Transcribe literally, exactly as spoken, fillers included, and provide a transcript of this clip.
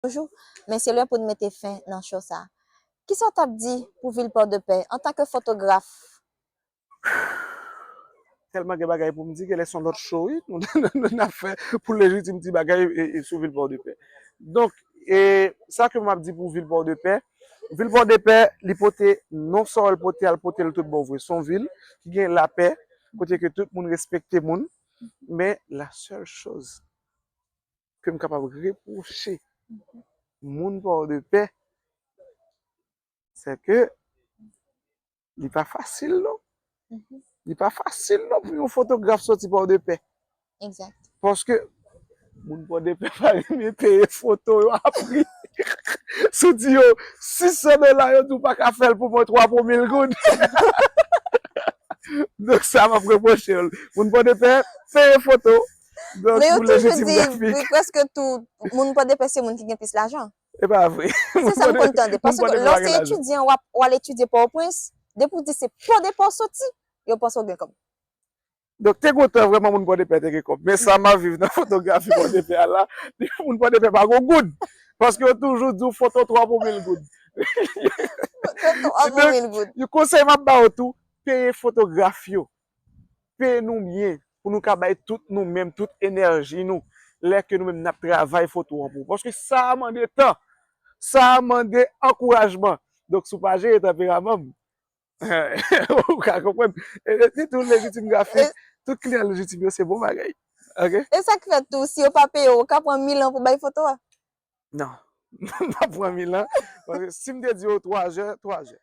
Toujou, men se lè pou n mete fen nan show sa. Kisa w t ap di pou vil Pòdepè antanke fotograf? Tèlman gen bagay pou m di, genlè se yon lòt show, wi, nou n ap fè pou lejitim ti bagay e, e sou vil Pòdepè. Donk, e sa ke m ap di pou vil Pòdepè, vil Pòdepè, li pote non sèlman l pote, al pote l tout bon vre. Se yon vil ki gen lapè, kote ke tout moun respekte moun, men la sèl choz ke m kapab repwoche moun Pòdepè, se ke li pa fasil non. Li pa fasil non pou yon fotograf soti Pòdepè. Egzak. Paske moun Pòdepè pa renmen peye foto yo a pri. Si w di yo sis san dola, yo di w pa ka fè l pou mwen twa pou mil goud. Donk sa m ap repwoche l. Moun Pòdepè peye foto. Donk Men yo pou toujou lejitim di grafik. Wi, prèske tout moun Pòdepè se moun ki gen plis lajan. E pa vre. Se sa m konn tande. Paske lè w se etidyan, w ap w al etidye Pòtoprens, depi w di se Pòdepè w soti, yo panse w gen kòb. Donk te kontan vrèman moun Pòdepè te gen kòb. Men sa m ap viv nan fotografi Pòdepè a la, moun Pòdepè pa gon goud. Paske yo toujou di w foto twa pou mil goud. Twa pou mil goud. Yon konsèy m ap ba w tou, peye fotograf yo. Peye nou byen pou nou ka bay tout nou menm, tout enèji nou. Lè ke nou menm n ap travay foto an pou. Paske sa mande tan. Sa mande ankourajman. Donk si w pa jere tanperaman m, ou ka konprann. E, e, e tou lejitim grafik, tout kliyan lejitim yo se bon bagay. Ok? E sa k fèt tou, si yo pa peye w, ou ka pran mil an pou bay foto a? Non. M pa pran mil an. Paske si m te di yo twa zè, twa zè.